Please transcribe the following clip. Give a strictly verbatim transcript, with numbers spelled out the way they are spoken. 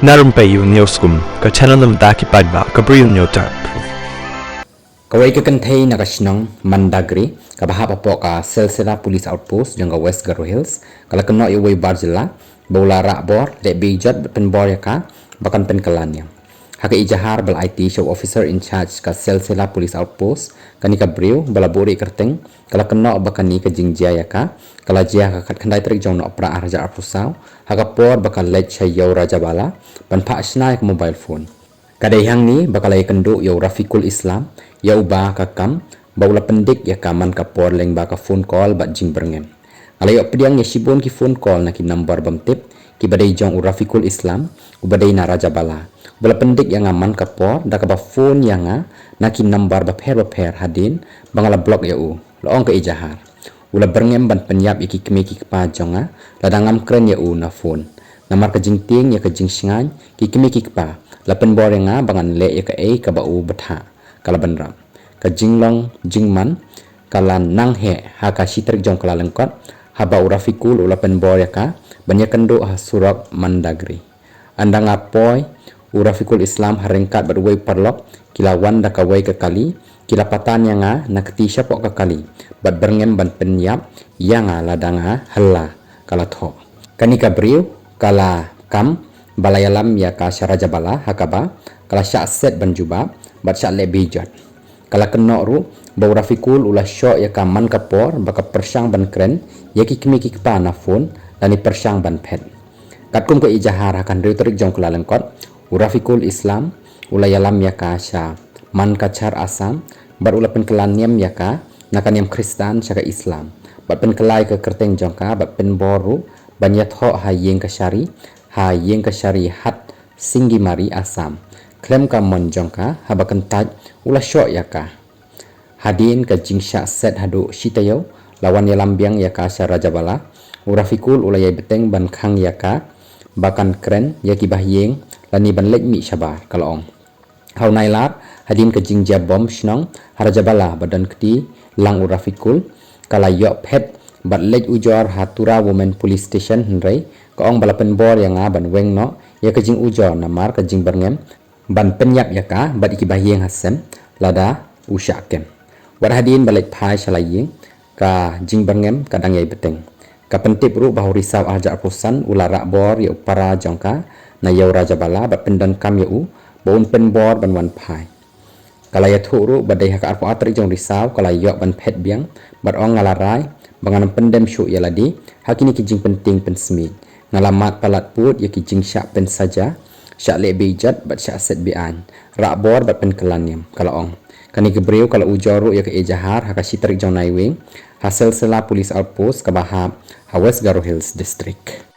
Na rympei ïa u News Kum, ka channel na bynta ki paidbah, ka Bri u News Tap. Kawei ka kynthei na ka shnong Mandagri, kaba hap hapoh ka Silsila Police Outpost jong ka West Garo Hills, ka la kynnoh ïa uwei u bar jylla ba u la rah bor, leh beh jot bad pynbor ïa ka ba kan pynkylla niam. Ha ka ejahar ba la aiti sha u officer in charge ka Silsila Police Outpost, kane ka briew ba la buhrieh kyrteng, ka la kynnoh ba kane ka jingjia ïa ka ka la jia ha ka khatkhyndai tarik jong u Nohprah arhajar arphew saw, ha ka por ba ka leit sha ïew Rajabala ban phah shna ïa ka mobile phone. Ka dei hangne ba ka la ïakynduh ïa u Rafiqul Islam, ïa uba ka kam ba u la pyndik ïa ka man ka por lyngba ka phone call bad jingbyrngem. Nga la ïoh pdiang ïa shibun ki phone call na ki number bym tip, kiba dei jong u Rafiqul Islam, uba dei na Rajabala, uba la pyndik ïa nga man ka por da kaba phone ïa nga na ki number bapher bapher hadien ba nga la block ïa u, la ong ka ejahar. U la byrngem ban pynïap ïa ki kmie ki kpa jong nga lada ngam kren ïa u na phone. Namar ka jingtieng ïa ka jingshngaiñ ki kmie ki kpa, la pynbor ïa nga ba ngan leh ïa kaei kaba u bthah, ka la bynrap. Ka jinglong jingman ka la nang heh ha ka shi tarik jong u Kyllalyngkot, haba u Rafiqul u la pynbor ïa ka ban ïakynduh ha surok Mandagri. Ynda nga poi, u Rafiqul Islam ha ryngkat bad uwei u paralok ki la wan da kawei ka kali, ki la patan ïa nga na kti shapoh ka kali bad byrngem ban pynïap ïa nga lada nga hylla, ka la thoh. Kane ka briew ka la kam ba la ïalam ïa ka sha Rajabala, ha kaba ka la shah set ban jubab bad shah leh beh jot. Ka la kynnoh ruh ba u Rafiqul u la shoh ïa ka man ka por ba ka pyrshang ban kren ïa ki kmie ki kpa na phone lane pyrshang ban phet. Katkum ka ejahar, ha ka hynriew tarik jong u Kyllalyngkot, u Rafiqul Islam u la ïalam ïa ka sha Mankachar, Assam, bad u la pynkylla niam ïa ka na ka niam Khristan sha ka Islam, bad pynkylla ïa ka kyrteng jong ka bad pynbor ruh ban ïathoh ha ïing kashari, ha ïing kashari Hat Singimari, Assam. Khlem ka mon jong ka, haba kyntait u la shoh ïa ka. Hadien ka jingshah set haduh shi taïew, la wan ïalam biang ïa ka sha Rajabala, u Rafiqul u la ïai bteng ban khang ïa ka ba kan kren ïa ki bahaïing lane ban leit mih shabar, ka la ong. Ha u Nailar, hadien ka jingjia bom shnong ha Rajabala ba don kti lang u Rafiqul, ka la ïoh phet bad leit ujor ha Tura Women Police Station, hynrei ka ong ba la pynbor ïa nga ban weng noh ïa ka jingujor namar ka jingbyrngem ban pynïap ïa ka bad ïa ki bahaïing ha sem lada u shah kem. Wat hadien ba leit phai sha la ïing, ka jingbyrngem ka dang ïai bteng. Ka pyntip ruh ba ha u Risaw arhajar arphew san u la rah bor ïa u para jong ka na ïew Rajabala bad pyndonkam ïa u ba un pynbor ban wan phai. Ka la ïathuh ruh ba dei ha ka arphew ar tarik jong u Risaw ka la ïoh ban phet biang, bad ong, nga la rai ba ngan ym pyndem shuh ïa lade ha kine ki jingpyntieng pynsmiej. Nga la mad palat pud ïa ki jingshah pynsaja, shah leh beh jot bad shah set be-aiñ, rah bor bad pynkylla niam, ka la ong. Kane ka briew ka la ujor ruh ïa ka ejahar ha ka shi tarik jong u Naiwieng ha Silsila Police Outpost kaba hap ha West Garo Hills District.